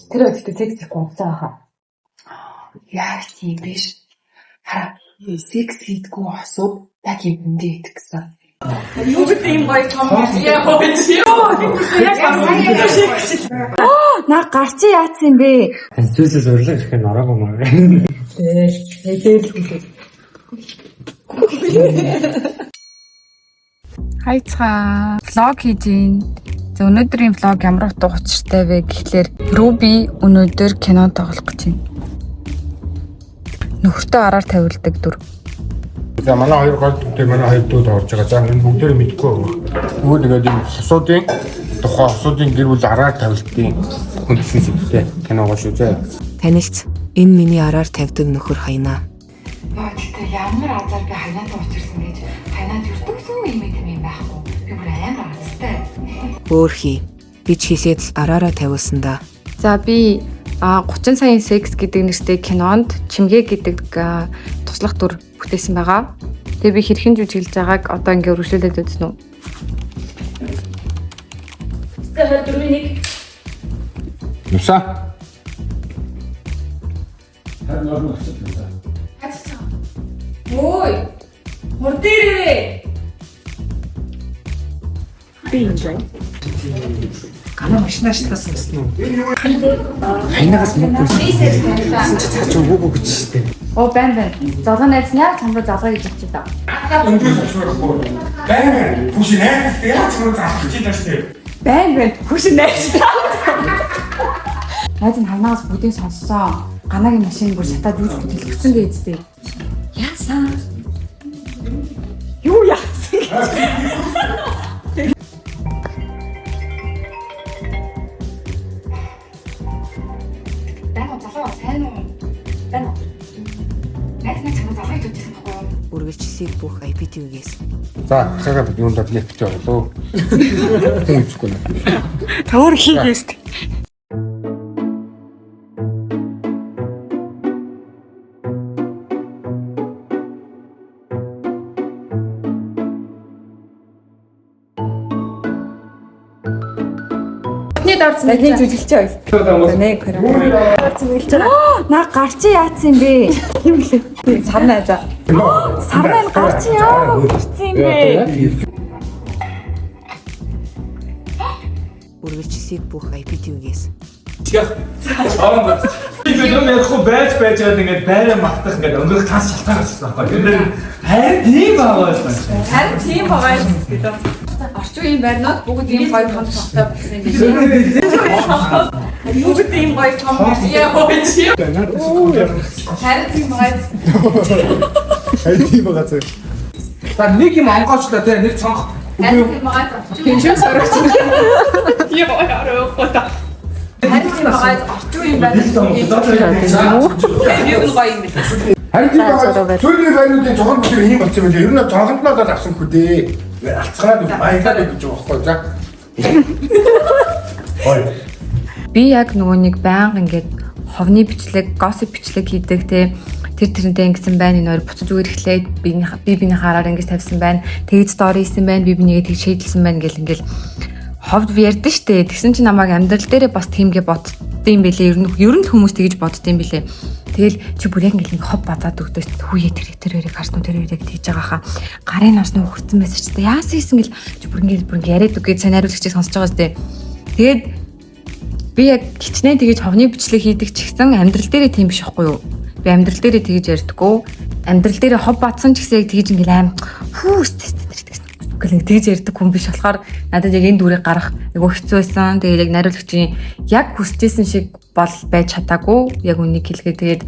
Тэр өдөртөө секс хийхгүй унтсан байхаа. Яг тийм биш. Хараа секс хийдгүү хосууд яг юм хүндээ идэх гэсэн. На гарч яатсан бэ? Конституцээс урлаг ирэхэд ороогүй маа. Тэгэл дээр л хүлээ. Хайцгаа. Vlog хийж гин. За өнөөдрийн vlog ямар утга учиртай вэ гэхлээр Руби өнөөдөр кино тоглох гэж байна. Нөхөртөө араар тавилдаг дүр. За манай хоёр гол дүнтэй манай хоёр дүүд орж байгаа. За энэ бүгдээр мэдгүй байгаа. Нөгөө нэг юм хосуудын тухай хосуудын гэр бүл араар тавилтын үндсэн сэдвтэй кино гоо шүү зэ. Танилц энэ миний араар тавьдаг нөхөр хайнаа. Йоо тэгтээ ямар азар би хайнаатай учирсан гэж хайнаад өртөгсөн юм юм юм байхгүй. Би бүр амар азтай. Хөөхий гэж хэлээд л араараа тавиулсан да. За би 30 саяын секс гэдэг нэртэй кинонд Чимгээ гэдэг туслах дүр бүтээсэн байгаа. Тэгээ би хэрхэн жүжиглэж байгааг одоо ингээ өргөжлүүлээд үзнэ үү? Юуса? Ой! Хурд дээрээ! Гана машина шатаасан гэсэн үү? Хайнагаас мөнгө гэсэн чи цаа чи өгөөгүй гэж штэ. Оо байн байн. Золоо найз нь яг чамруу залгаа гэж хэлчихээ даа. Өндөр сошморхгүй. Байн. Хүш найз яаж мөр залах гэж байна штэ. Байн байн. Хүш найз. Найз нь ханаас бүгдийг сонссон. Ганагийн машин бүр шатаад юу ч хөдөлгөцсөн гэж дээ. Яасан? Юу яасан гэж. Байн уу залуу сайн уу? Байн уу? Найз нь чамд залгаа гэж хэлсэн байхгүй юу? Үргэлжлэсийг бүх IPTV-гээс. За цагаа бид юунд лефт орлоо. Хүн үзэхгүй нэ. Төр хийгээст. Надны жүжиглч байв. За нэг хоёр. На гарч яатсан бэ? Юм лээ. Сарнаа за. Сарнаа нь гарч яа гарсан юм бэ? Үргэлжлэсийг бүх IPTV-гээс. Би юм ярихгүй байж байжгаад ингээд байраа мартах ингээд өнгөрөх тас шалтгаан гарчихсан байхгүй. Тэр нэр харин тийм байгаа байсан. Харин тийм байгаа юм гэдэг. Орчин үеийн байрнууд бүгд ийм гоё том цогтой болсон юм биш. Бүгд ийм гоё том яа чи. Харин тийм байгаа. Харин тийм байгаа зөө. За нэг юм онгоочлаа те нэг цонх. Харин тийм байгаа. Тэнцэн сорогч. Яа ярахгүй та. Харин тийм байгаа. Орчин үеийн байрнууд ийм юу нь гоё юм бэ? Харин тийм байгаа. Цөөрийн байрнуудын цохон бүгд ийм болсон юм лээ. Ер нь цонхонд надад авсан хүү дээ. Алцгаад маягдаад гэж байгаа байхгүй за. Ой. Би яг нөгөө нэг байнга ингээд ховны бичлэг, gossip бичлэг хийдэг те тэр тэрнтэй ингэсэн байна энэ хоёр буцаж үерхлээд би би биний хараар ингэж тавьсан байна. Тэгж стори хийсэн байна. Би бинийгээ тэгж шийдэлсэн байна гэл ингээл ховд би ярьдэн штэ. Тэгсэн чинь намайг амьдрал дээрээ бас тиймгээ боддсон бэлээ. Ер нь л хүмүүс тэгж боддсон бэлээ. Тэгэл чи бүр яг ингээл нэг хов базаад өгдөөс хүүе тэр тэр хоёрыг харсан уу, тэр хоёрыг тэгж байгаа хаа. Гарын нас нь хөрцөн байсан ч та яасан хийсэн гэл чи бүр ингээл бүр ингээ яриад үгээд сайн найруулагчийг сонсож байгаа сте. Тэгээд би яг хичнээн тэгэж ховны бичлэг хийдэг ч гэсэн амьдрал дээрээ тийм биш байхгүй юу? Би амьдрал дээрээ тэгэж ярьдаггүй. Амьдрал дээрээ хов батсан ч гэсэн яг тэгэж ингээл аим хүүс тест тэр гэл ингэ тэгж ярьдаг хүн биш болохоор надад яг энэ дүрийг гарах айгүй хэцүү байсан. Тэгээд яг найруулагчийн яг хүсэжсэн шиг бол байж чадаагүй. Яг үнийг хэлгээ тэгээд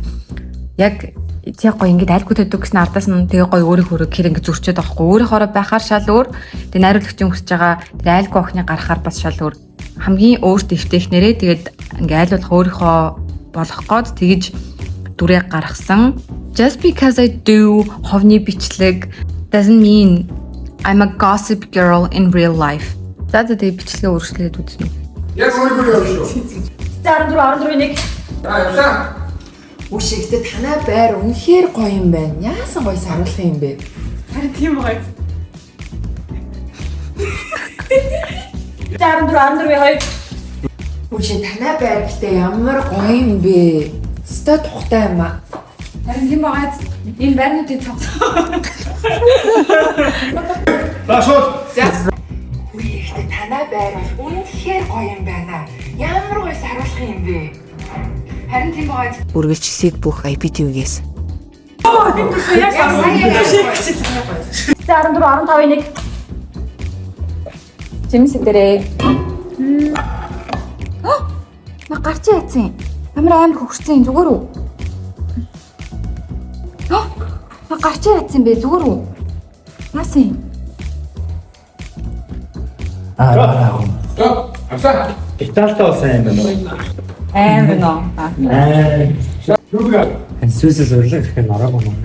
яг яг гоё ингээд айлгүй төдөг гэсэн ардаас нь тэгээ гоё өөрийнхөө хэр ингээд зөрчөөд байгаа хгүй өөрийнхоороо байхаар шал өөр тэгээ найруулагчийн хүсэж байгаа тэр айлгүй охины гарахаар бас шал өөр хамгийн өөрт эвтэйхнэрээ тэгээд ингээд айл болох өөрийнхөө болох гээд тэгэж дүрээ гаргасан. Just because I do ховны бичлэг doesn't mean I'm a gossip girl in real life. За за тэгээ бичлэгээ үргэлжлээд үзнэ. Яг өөрийгөө явна шүү. 14 14 1. За явсан. Үгүй гэтээ танай байр үнэхээр гоё юм байна. Яасан гоё саруулах юм бэ? Харин тийм байгаа. 14 14 2. Үгүй танай байр гэтээ ямар гоё юм бэ? Өстой тухтай юм аа. Харин тийм байгаа. Энэ байрнуудын цогц. За шууд. Үгүй ихтэй танай байр бол үнэхээр гоё юм байна. Ямар гоё саруулах юм бэ? Харин тийм байгаа. Үргэлжлэсийг бүх IPTV-гээс. За 14 15-ын 1. Жимс дээрээ. На гарч яатсан. Ямар амар хөгшцэн зүгээр үү? На гарч яатсан бэ зүгээр үү? Наасын. Аа. Стоп. Авсаа. Италитай болсон юм байна уу? Амар нөө. Аа. Нүгэ. Сүсээс урлаг гэхээр нороогүй юм.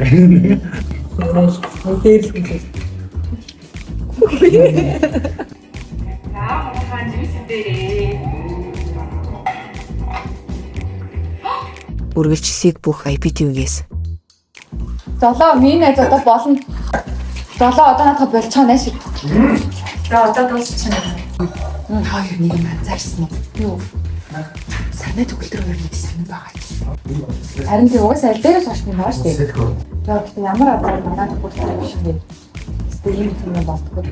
За манайхаа жимс дээрээ. Үргэлжлэсийг бүх IPTV-гээс. Золоо миний найз одоо болно. Золоо одоо надад болцоо нааш. За одоо дуусчихна. Та хоёр нэг юм анзаарсан уу? Юу? Санаа төгөлдөр хоёр нэг сонир байгаа гэсэн. Харин тийм угаасаа аль дээрээс хойш юм байна шүү дээ. Яа гэхдээ ямар азар манай төгөлдөр юм шиг бэ? Гэтэ ийм юм болдгоо.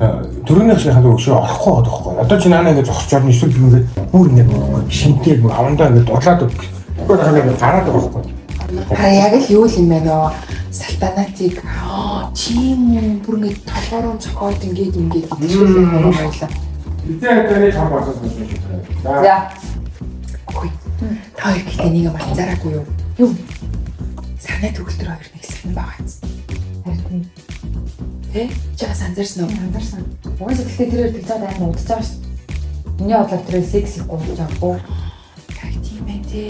Төрөний хашийн өшөө орохгүй байгаа байхгүй. Одоо чи наана ингэ зогсож орно эсвэл би ингэ бүр ингэ шинтэй бүр авандаа ингэ дурлаад өг. Тэгэхгүй хаа ингэ гараад байгаа байхгүй. Хараа яг л юу л юм байна оо. Салтанатыг тийм үү бүр ингэ толгоороо цохоод ингээд ингээд гэдэг шиг юм байлаа. Эцээ хэдний том болсон юм шиг. За. За. Үгүй. Та хоёр гэхдээ нэг юм анзаараагүй юу? Юу? Санаа төгөлдөр хоёр нэг сонир байгаа гэсэн. Харин тийм. Тэ? Чи бас анзаарсан уу? Анзаарсан. Угаасаа гэхдээ тэр хоёр тэгж байгаа амар удаж байгаа шүү. Миний бодлоор тэр хоёр секс хийхгүй болж байгаагүй. Яг тийм ээ тий.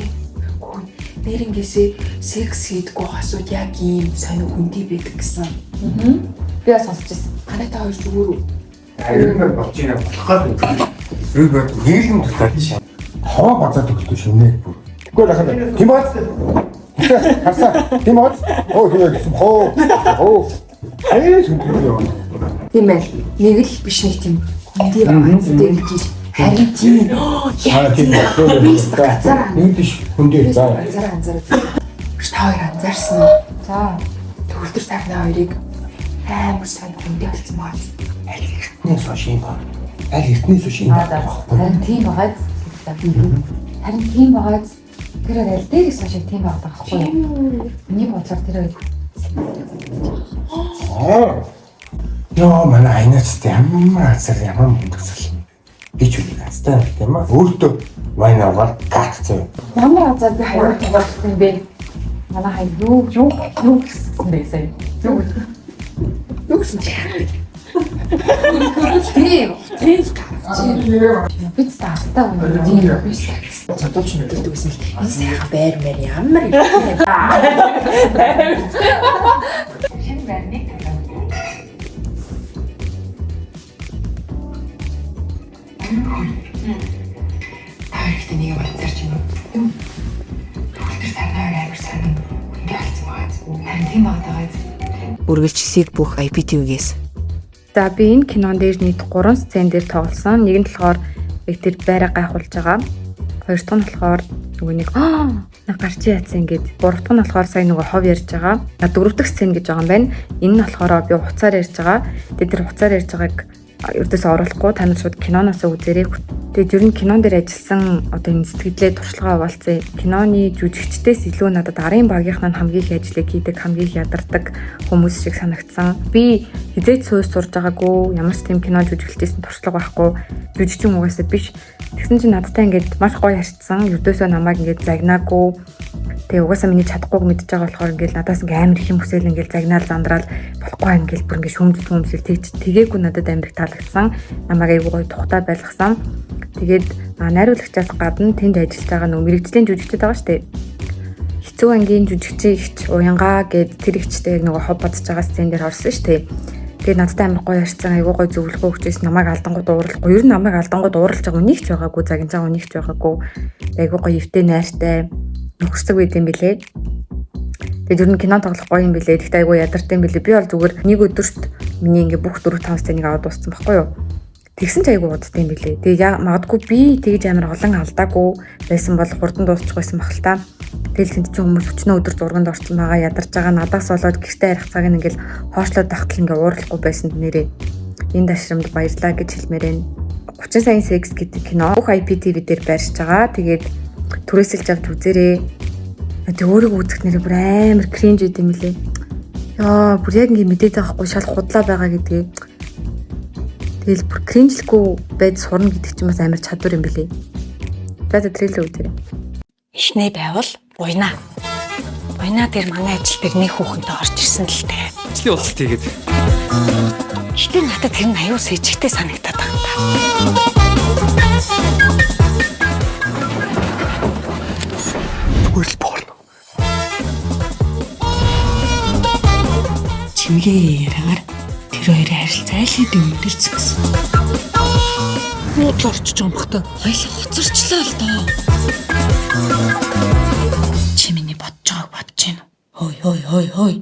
Үгүй. Нэрнгээсээ секс хийдэггүй хасууд яг ийм сонир хүндий байдаг гэсэн. Аа. Би бас сонсч ирсэн. Манай та хоёр зүгээр үү? Аюулгүй болж байна болох гээд. Юу бэ? Нийлэн тулаад шин. Хоо базаад өгдөг шинэ бүр. Тэгэхгүй л хаа. Тийм бааз. Хасаа. Тийм бааз. Оо тийм хоо. Хоо. Хаяа сүнтэй яваа. Тийм ээ. Нэг л биш нэг тийм хүндий байгаа зү гэж. Харин тийм. Аа тийм. Би газар Нэг биш хүндий. За. анзаараа анзаараа. Та хоёр анзаарсан уу? За. Төгөлдөр сарнаа хоёрыг амар сонир хүндий болсон байгаа. Аль эртнээс хойш юм ба. Аль эртнээс хойш юм Аа за. Харин тийм байгааз. Харин тийм байгааз. Тэр хоёр аль дээрээс хойш тийм байгаа байхгүй юу? Миний бодлоор тэр хоёр Аа. Йоо манай айнацтай ямар азар ямар мундаг зал юм. Би ч үнийг азтай юм тийм ээ. Өөртөө вайн аваад гат заяа. Ямар азар би хаяа тоглосон юм бэ? Манай хаяа юу юу юу гэсэн бэ сая? Юу Юу гэсэн чи яа. Тийм. Тийм л гарч. Би ч таастай юм. Тийм би цодолж мэддэг гэсэн л энэ сайхан байр мэр ямар юм бэ? Шинэ байрны тавиа. Та хоёр ихтэй нэг юм анзаарч байна уу? Юу? Төгөлдөр сарнаа хоёр амар сонир хүндий болсон байгаа. Харин тийм байгаа даа. Үргэлжлэсийг бүх IPTV-гээс. За би энэ кинон дээр нийт 3 сцен дээр тоглосон. Нэг нь болохоор яг тэр байраа гайхуулж байгаа. Хоёр дахь нь болохоор нөгөө нэг аа на гарч яатсан ингээд. Гурав дахь нь болохоор сая нөгөө хов ярьж байгаа. А дөрөв дэх сцен гэж байгаа юм байна. Энэ нь болохоор би хуцаар ярьж байгаа. Тэгээд тэр хуцаар ярьж байгааг ердөөсөө оруулахгүй та нар шууд киноноос үзээрэй. Тэгээд ер нь кинон дээр ажилласан одоо энэ сэтгэлдээ туршлагаа хуваалцъя. Киноны жүжигчдээс илүү надад арын багийнхны нь хамгийн их ажлыг хийдэг, хамгийн их ядардаг хүмүүс шиг санагдсан. Би хизээч сууж сурж байгаагүй, ямар ч тийм кино жүжиглэжсэн туршлага байхгүй, жүжигчин угаасаа биш. Тэгсэн чинь надтай ингээд маш гоё харьцсан. Ердөөсөө намайг ингээд загнаагүй. Тэгээ угаасаа миний чадахгүйг мэдж байгаа болохоор ингээд надаас ингээд амар их юм хүсэл ингээд загнаал зандраал болохгүй ингээд бүр ингээд шүмжил хүмжил тэгж тэгээгүй надад амар их таалагдсан. Намайг айгүй гоё тухтай байлгасан. Тэгээд найруулагчаас гадна тэнд ажиллаж байгаа нөгөө мэрэгжлийн жүжигчд байгаа шүү дээ. Хэцүү ангийн жүжигчийн ихч уянгаа гэд тэр ихчтэй яг нөгөө хов бодож байгаа сцен дээр орсон шүү дээ. Тэгээд надтай амар гоё ярьсан, айгүй гоё зөвлөгөө өгчээсэн, намайг алдангууд уурлахгүй. Ер нь намайг алдангууд уурлаж байгаа үнийг ч байгаагүй, загнаж байгаа үнийг ч байгаагүй. Айгүй гоё эвтэй найртай нөхөрсөг байд юм билээ. Тэгээд ер нь кино тоглох гоё юм билээ. Тэгэхдээ айгүй ядартай юм билээ. Би бол зүгээр нэг өдөрт миний ингээ бүх 4 5 сценыг аваад дууссан байхгүй юу? Тэгсэн ч айгүй уддаг юм билээ. Тэгээ магадгүй би тэгж амар олон алдаагүй байсан бол хурдан дуусчих байсан баг л та. Тэгэл тэнд чинь хүмүүс өчнөө өдөр зурганд орсон байгаа, ядарч байгаа, надаас болоод гэртээ арих цаг нь ингээл хоошлоод тахтал ингээ уурлахгүй байсан нэрээ. Энэ дашрамд баярлаа гэж хэлмээр байна. 30 саяын секс гэдэг кино бүх IPTV дээр байршиж байгаа. Тэгээд түрээсэлж авч үзээрэй. Тэг өөрийгөө үзэх нэрээ бүр амар cringe байд юм лээ. Яа, бүр яг ингээ мэдээд байгаа хгүй шал худлаа байгаа гэдгийг. Тэгэл бүр cringe лэхгүй байж сурна гэдэг чинь бас амар чадвар юм билээ. За за трейлер үзээрэй. Эхнээ байвал буйна. Буйна дээр манай ажил дээр нэг хүүхэнтэй орж ирсэн л дээ. Ажлын уулзалт хийгээд. Гэтэ надад тэр нь аюу сэжигтэй санагдаад байгаа юм та. Зүгээр л порно. Чимгээ яриагаар тэр хоёрын харилцаа аль хэдийн өндөрцөн гэсэн. Буудлаа орчиж байгаа юм бах та. Хоёул хоцорчлоо л доо. Чи миний бодож байгааг бодож гин үү? Хой хой хой хой.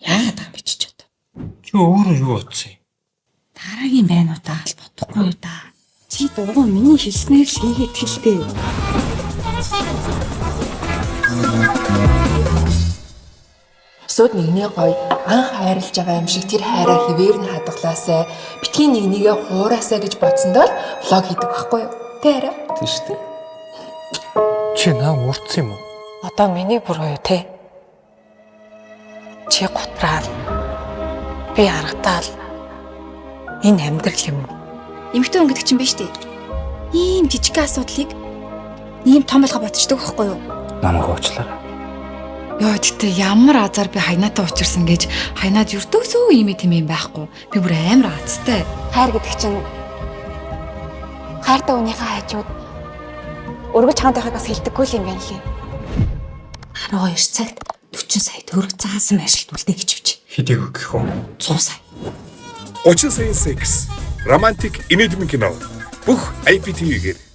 Яагаад байгаа юм бэ чи ч одоо? Чи өөрөө юу бодсон юм? Дараагийн байна уу та л бодохгүй юу та. Чи дугуй миний хэлснээр л хийгээд хэлтэй. Бусууд нэгний гоё анх хайрлаж байгаа юм шиг тэр хайраа хിവэр нь хадгалаасай, битгий нэг нэгээ хураасай гэж бодсондоо л влог хийдэг байхгүй юу? Тэ арай? Тийм шүү дээ. Чи наа уурдсан юм уу? Одоо миний буруу юу те? Чи гутраал. Би аргатаал. Энэ амьдрал юм уу? Эмэгтэй хүн гэдэг чинь биш үү? Ийм жижиг асуудлыг ийм том болгоо бодчихдог байхгүй юу? Намайг уучлаарай. Йоо, тэгтээ ямар азар би хайнаатай учирсан гэж хайнаад өртөөсөө ийм тийм юм байхгүй. Би бүр амар азтай. Хайр гэдэг чинь хайртай хүнийхээ хажууд өргөж ханд байхыг бас хэлдэггүй л юм байна лээ. 12 цагт 40 сая төгрөг заасан байршилт үлдээ гэж бич. Хэдийг өгөх вэ? 100 сая. 30 саяын секс. Романтик инээдмийн кино. Бүх IPTV-гээр.